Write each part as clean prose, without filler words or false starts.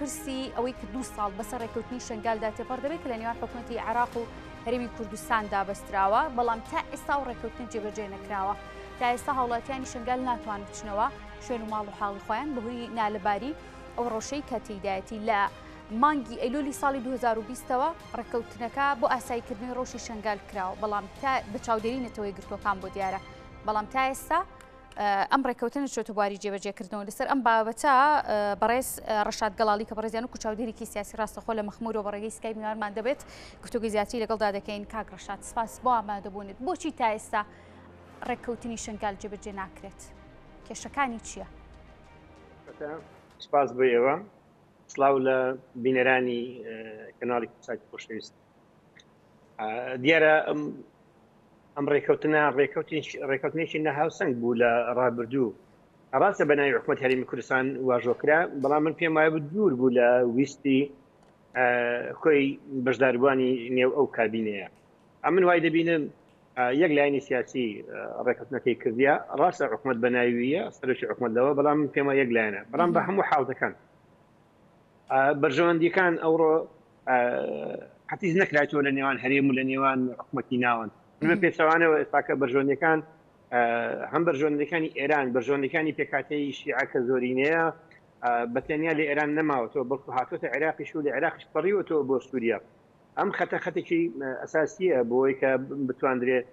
پرسی ئەوەی کە دوو ساڵ بەسەر ڕێککەوتنی شنگالدا تێپەڕ دەبێت کە لە نێوان حکوومەتی عێراق و هەرێمی کوردستاندا بەستراوە، بەڵام تا ئێستا و ڕێککەوتن جێبەجێ نەکراوە. تا ئێستا هاوڵاتیانی شنگال ناتوان بچنەوە شوێن و ماڵ و حاڵی خۆیان بەهۆی نالەباری ئەو ڕەوشەی کە تێیدایەتی. لە مانگی ئەیلولی ساڵی 2020ەوە ڕێککەوتنەکە بۆ ئاساییکردنەوەی ڕەوشی شنگال کراوە، بەڵام تا بە چاودێری نەتەوە یەکگرتووەکان بۆ دیارە، بەڵام تا ئێستا ئەم ڕێککەوتنە چۆتە بواری جێبەجێکردنەوە. لەسەر ئەم بابەتە بەڕێز ڕەشاد گەڵاڵی کە بەڕێزیان وەکو چاودێرێکی سیاسی ڕاستەخۆ لە مەخموورەوە بە ڕێگەی سکایپ میوانمان دەبێت، گفتوگۆی زیاتری لەگەڵدا دەکەین. کاک ڕەشاد سپاس بۆ ئامادەبوونت. بۆچی تا ئێستا ڕێککەوتنی شنگال جێبەجێ ناکرێت؟ کێشەکانی چییە؟ سپاس بۆ ئێوە. سڵاو لە بینەرانی کەناڵی کوردساتی خۆشەویست. دیارە ئەم ڕێکەوتنە ڕێکەوتنێکی نەهاوسەنگ بوو لە ڕابردوو. ڕاستە بە ناوی حکوومەت هەرێمی کوردستان واژۆکرا، بەڵام من پێم وایە بوو دوور بوو لە ویستی کۆی بەشداربووانی نێو ئەو کابینەیە. ئەمن وای دەبینم یەک لایەنی سیاسی ڕێکەوتنەکەی کردیە، ڕاستە حکوومەت بە ناویە سەرۆکی حکوومەت لەوە، بەڵام من پێم وایە یەک لایەنە، بەڵام بە هەموو حاڵەتەکان بەرژەوەندیەکان ئەوڕۆ قەتیس نەکرایتەوە لە نێوان هەرێم و لە نێوان حکوومەتی ناوەند. من بە پێچەوانەوە ئێستاکە بەرژەوەندیەکان هەم بەرژەوەندیەکانی ئێران، بەرژەوەندیەکانی پێکهاتەی شیعە کە زۆرینەیە بە تەنیا لە ئێران نەماوەتەوە، بەڵکو هاتۆتە عێراقیش و لە عێراقیش پەڕیوەتەوە بۆ سووریا. ئەم خەتە خەتێکی ئەساسییە بۆی کە بتواندرێت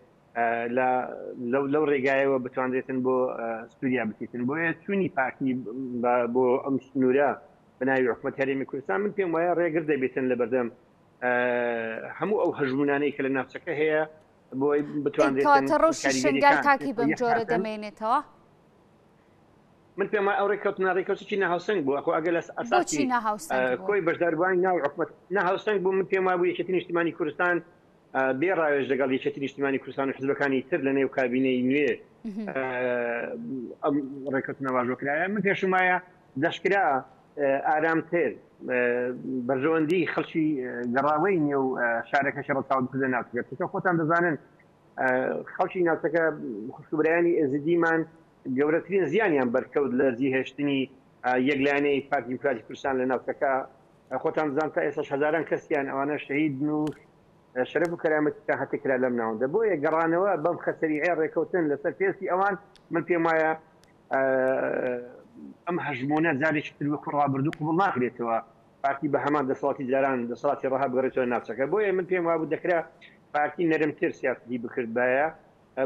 لەو ڕێگایەوە بتواندرێتن بۆ سووریا بچیتن. بۆیە چوونی پارتی بۆ ئەم سنوورە بە ناوی حکوومەت هەرێمی کوردستان من پێم وایە ڕێگر دەبێتن لە بەردەم هەموو ئەو هەژمونانەی کە لە ناوچەکە هەیە بۆی بتواندرێتن ڕەوشی شنگال تاکی بەم جۆرە دەمێنێتەوە. من پێم وایە ئەو ڕێککەوتنە ڕێککەوتێکی ناهاوسەنگ بوو، ئەخۆ ئەگەر لە ئەساسی بۆچی ناهاوسەنگ بوو؟ کۆی بەشداربووانی ناو حکومەت ناهاوسەنگ بوو، من پێم وابوو یەکێتی نیشتیمانی کوردستان بێ ڕاوێژ لەگەڵ یەکێتی نیشتیمانی کوردستان و حزبەکانی تر لە نێو کابینەی نوێ ئەم ڕێککەوتنە واژۆ کرایە. من پێشم وایە دەشکرا ئارامتر بەرژەوەندی خەڵکی گەڕاوەی نێو شارەکەشی ڕەچاو بکردە ناوچەکە، چونکە خۆتان دەزانن خەڵکی ناوچەکە خوشک و برایانی ئێزیدیمان گەورەترین زیانیان بەرکەوت لە جیهێشتنی یەکلایەنەی پارتی دیموکراتی کوردستان لە ناوچەکە. خۆتان دەزان تا ئێستاش هەزاران کەسیان ئەوانە شەهیدن و شەرەف و کەرامەتیان هەتک کرا لەم ناوەندە. بۆیە گەڕانەوە بەم خەسەریعەی ڕێکەوتن لەسەر پێستی ئەوان من پێم وایە ئەم هەژموونە جارێکی تر وەکو ڕابردوو قبوڵ ناکرێتەوە. پارتی بە هەمان دەسەڵاتی جاران دەسەڵاتی ڕەها بگەڕێتەوە ناوچەکە. بۆیە من پێم وابوو دەکرا پارتی نەرمتر سیاسەتی بکردبایە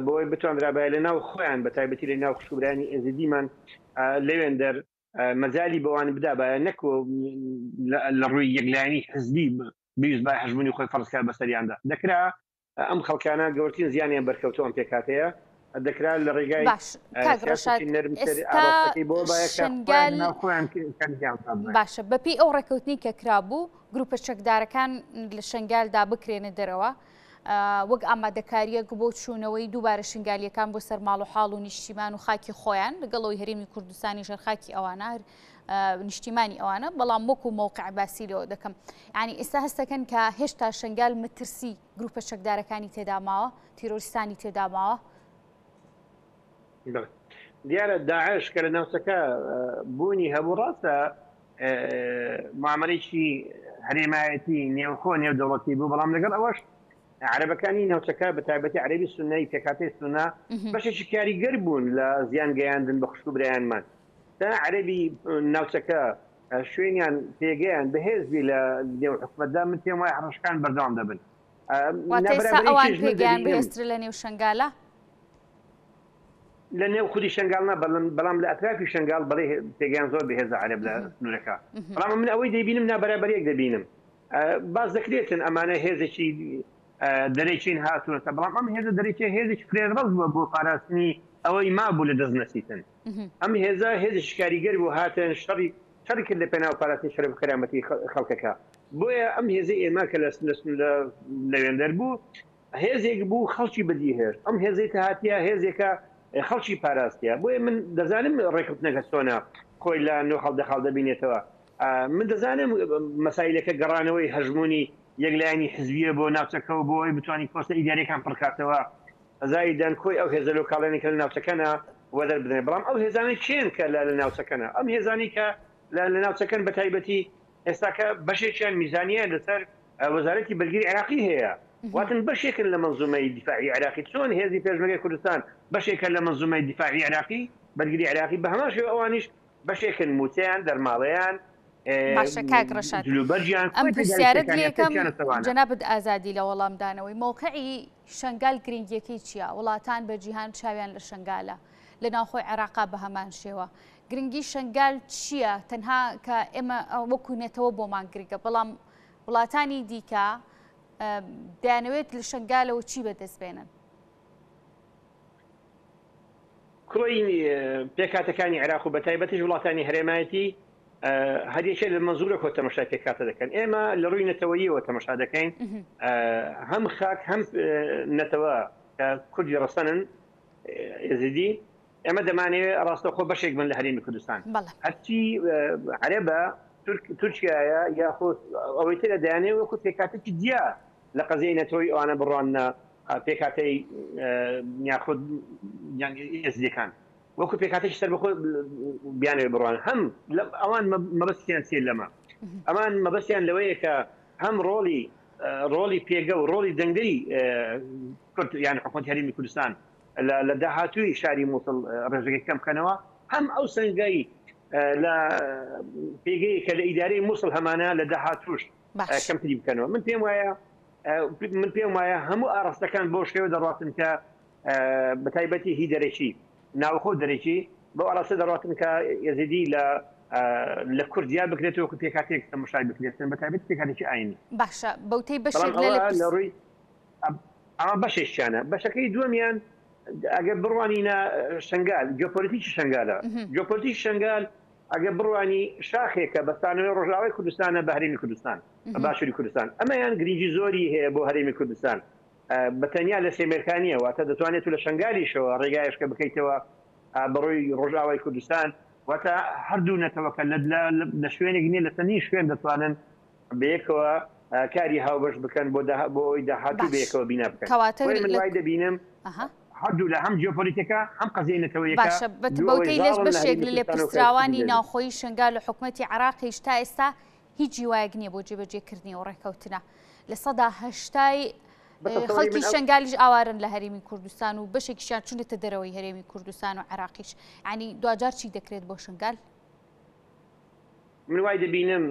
بۆی بتواندرابایە لە ناو خۆیان بە تایبەتی لە ناو خوشک و برایانی ئێزیدیمان لەوێندەر مەجالی بەوان بدابایە نەک لە ڕووی یەکلایەنی حزبی بیویستبایە هەژموونی خۆی فەرز کات بەسەریاندا. دەکرا ئەم خەڵکانە گەورترین زیانیان بەرکەوتوو ئەم پێکهاتەیە دەکرا لە ڕێگای باش کاک ڕەشاد سیاسەتی نەرمتر ئێستا ئاراستەکەی بۆ بایە کە خۆیان شنگال لە ناو خۆیان کاریگەریان بکەن. باشە بەپێی ئەو ڕێککەوتنەی کە کرابوو گروپە چەکدارەکان لە شنگالدا بکرێنە دەرەوە وەک ئامادەکارییەک بۆ چوونەوەی دووبارە شنگالییەکان بۆ سەر ماڵ و حاڵ و نیشتیمان و خاکی خۆیان، لەگەڵ ئەوەی هەرێمی کوردستانیش هەر خاکی ئەوانە، هەر نیشتیمانی ئەوانە، بەڵام وەکو مەوقع باسی لەوە دەکەم. یانی ئێستا هەستەکەن کە هێشتا شنگال مەترسی گروپە چەکدارەکانی تێدا ماوە، تیرۆریستانی تێدا ماوە؟ بەڵێ. دیارە داعش کە لە ناوچەکە بوونی هەبوو، ڕاستە معامەلەیەکی هەرێمایەتی نێوخۆ نێودەوڵەتی بوو، بەڵام لەگەڵ ئەوەش عەرەبەکانی ناوچەکە بە تایبەتی عەرەبی سوننەی پێکهاتەی سوننە بەشێکی کاریگەر بوون لە زیان گەیاندن بە خوشک و برایانمان. تا عەرەبی ناوچەکە شوێنیان پێگەیان بەهێز بی لە نێو حکومەتدا من پێم وایە هەڕەشەکان بەردەوام دەبن. واتە ئێستا ئەوان پێگەیان بەهێزترە لە نێو شەنگالە؟ لە نێو خودی شنگال نا، بەڵام لە ئەترافی شنگال بەڵێ پێگەیان زۆر بەهێزە عەرەب لە سنوورەکە. بەڵام من ئەوەی دەیبینم نابەرابەریەک دەبینم. باس دەکرێتن ئەمانە هێزێکی دەرەکین هاتوونەتە، بەڵام ئەم هێزە دەرەکیە هێزێکی فرێڕەز بووە بۆ پاراستنی ئەوەی مابوو لە دەست نەچیتن. ئەم هێزە هێزێکی کاریگەر بوو، هاتن شەڕی شەڕی کرد لە پێناو پاراستنی شەرەف و کەرامەتی خەڵکەکە. بۆیە ئەم هێزەی ئێمە کە لە لەوێندەر بوو هێزێک بوو خەڵکی بەجی هێشت، ئەم هێزەی کە هاتیە هێزێکە خەڵکی پاراستیە، بۆیە من دەزانم ڕێککەوتنەکە چۆنە خۆی لە نۆ خاڵ دە خاڵ دەبینێتەوە، من دەزانم مەسایلەکە گەڕانەوەی هەژموونی یەک لایەنی حزبیە بۆ ناوچەکە و بۆ ئەوەی بتوانی پۆستە ئیداریەکان پڕکاتەوە، زایدەن کۆی ئەو هێزە لۆکاڵیانەی کە لە ناوچەکەنە وەدەر بدرێن، بەڵام ئەو هێزانەی کێن کە لە ناوچەکەنە؟ ئەم هێزانەی کە لە ناوچەکەن بە تایبەتی. ئێستاکە بەشێکیان میزانیان لەسەر وەزارەتی بەرگری عێراقی هەیە واتن بەشێکن لە مەنزومەی دیفاعی عێراقی چۆن هێزی پێشمەرگەی کوردستان بەشێکە لە مەنزومەی دیفاعی عێراقی بەرگری عێراقی بە هەمان شێوە ئەوانیش بەشێکن موچەیان دەرماڵەیان باشە کاک ڕەشاد جلوبەرگیان ئەم کۆی پرسیارەت پێداویستیەکانیان لێکەم پێکیانە سەوانە. جەنابت ئازادی لە وەڵامدانەوەی مەوقعی شەنگال گرنگیەکەی چییە وڵاتان بە جیهان چاویان لە شەنگالە لە ناوخۆی عێراقا بە هەمان شێوە گرنگی شەنگال چییە تەنها کە ئێمە وەکو نەتەوە بۆمان گرنگە بەڵام وڵاتانی دیکە دەیانەوێت لە شەنگالەوە چی بەدەست بێنن؟ کۆی پێکهاتەکانی عێراق و بەتایبەتیش وڵاتانی هەرێمایەتی هەر یەکێ لە مەنزورەکەوە تەمەشای پێکهاتە دەکەن ئێمە لە ڕووی نەتەوەییەوە تەمەشا دەکەین هەم خاک هەم نەتەوە کە کوردی ڕەسەنن ئێزیدی ئێمە دەمانەوێت ڕاستەوخۆ بەشێک بن لە هەرێمی کوردستان هەرچی عەرەبە تورکیایە یاخۆ ئەوەی ترە دەیانەوێت وەکو پێکهاتەکی جیا لە قەزیەی نەتەوەی ئەوانە بڕواننە پێکهاتەی یاخود ئێزدیەکان وەکو پێکهاتەکی سەربەخۆ بیانەوێت بڕوان هەم ئەوان مەبەستیان چیە لەمە ئەمان مەبەستیان لەوەیە کە هەم ڕۆڵی ڕۆڵی پێگە و ڕۆڵی دەنگدەری کورد یان حکوومەت هەرێمی کوردستان لە داهاتووی شاری مووسڵ ڕێژەکەی کەم بکەنەوە هەم ئەو سەنگەی لە پێگەی کە لە ئیدارەی مووسڵ هەمانە لە داهاتووش کەمتری بکەنەوە من پێم وایە من پێم وایە هەموو ئاراستەکان بۆ شێوە دەڕاتن کە بە تایبەتی هی دەرەکی ناوخۆ دەرەکی بۆ ئاراستە دەڕاتن کە یزیدی لە لە کوردیا بکرێت وەکو پێکاتێک تەمەشای بکرێتن بە تایبەت پێکاتێکی ئاینی باشە بەوتەی بەشێک لە ڕووی ئەمە بەشێکیانە بەشەکەی دووەمیان ئەگەر بڕوانینە شنگال جیۆپۆلیتیکی شنگالە جیۆپۆلیتیکی شنگال ئەگەر بڕوانی شاخێکە بەستانەوەی ڕۆژئاوای کوردستانە بە هەرێمی کوردستان بە باشووری کوردستان ئەمەیان گرنگی زۆری هەیە بۆ هەرێمی کوردستان بە تەنیا لە سێمێرکانیە واتە دەتوانێت و لە شنگالیشەوە ڕێگایشکە بکەیتەوە بەڕووی ڕۆژئاوای کوردستان واتە هەردوو نەتەوەکە لە شوێنێک نییە لە چەندین شوێن دەتوانن بەیەکەوە کاری هاوبەش بکەن بۆ بۆ ئەوەی داهاتوو باش بەیەکەوە بینا بکەن. کەواتە بۆیە من لە وای دەبینم ئەها. هەردوو لا هەم جیۆپۆلیتیکە هەم قەزیەی نەتەوەیەکە باشە بە دوو ئەوەی بەوتەی لەش زاڵن لە بەشێک هەرێمی لە کوردستان و کەرکوکی لێپرسراوانی دەبێت. ناوخۆیی شنگال و حکومەتی عێراقیش تا ئێستا هیچ هیوایەک نییە بۆ جێبەجێکردنی ئەو ڕێککەوتنە. 80% بە تەسەوری خەڵکی من ئەو شنگالیش ئاوارەن لە هەرێمی کوردستان و بەشێکیشیان چونەتە دەرەوەی هەرێمی کوردستان و عێراقیش. یانی دواجار چی دەکرێت بۆ شنگال؟ من وای دەبینم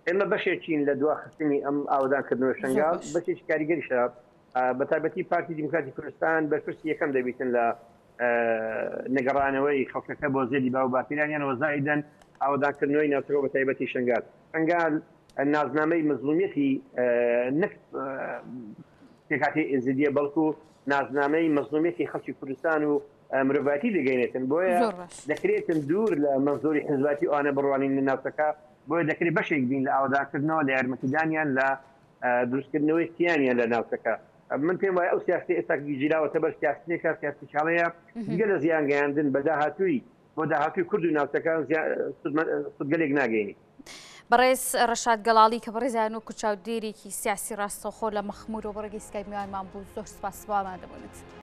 ئێمە بەشێکین لە دواخستنی ئەم ئاوەدانکردنەوەی شنگال، بەشێکی کاریگەریشە، بە تایبەتی پارتی دیموکراتی کوردستان بەرپرسی یەکەم دەبیتن لە نەگەڕانەوەی خەڵکەکە بۆ زێدی باو باپیرانیان و زائیدەن ئاوەدانکردنەوەی ناوچەکە بە تایبەتی شنگال. شنگال نازنامەی مەزلومیەتی نەک پێکهاتەی ئێزیدیە بەڵکو نازنامەی مەزلومیەتی خەڵکی کوردستان و مرۆڤایەتی دەگەینێتن بۆیە دەکرێتن دوور لە مەنزوری حزباتی ئەوانە بڕوانین لە ناوچەکە بۆیە دەکرێت بەشێک بین لە ئاوەدانکردنەوە لە یارمەتیدانیان لە دروستکردنەوەی کیانیان لە ناوچەکە من پێم وایە ئەو سیاسەتی ئێستا گیراوەتە بەر سیاسەتێکە سیاسەتێکی هەڵەیە جگە لە زیان گەیاندن بە داهاتووی بۆ داهاتووی کورد و ناوچەکە سوودگەلێک ناگەینی. بەڕێز ڕەشاد گەڵاڵی کە بەڕێزیان وەکو چاودێرێکی سیاسی ڕاستەوخۆ لە مەخموورەوە بە ڕێگەی سکایپ میوانمان بوو زۆر سوپاس بۆ ئامادەبوونت.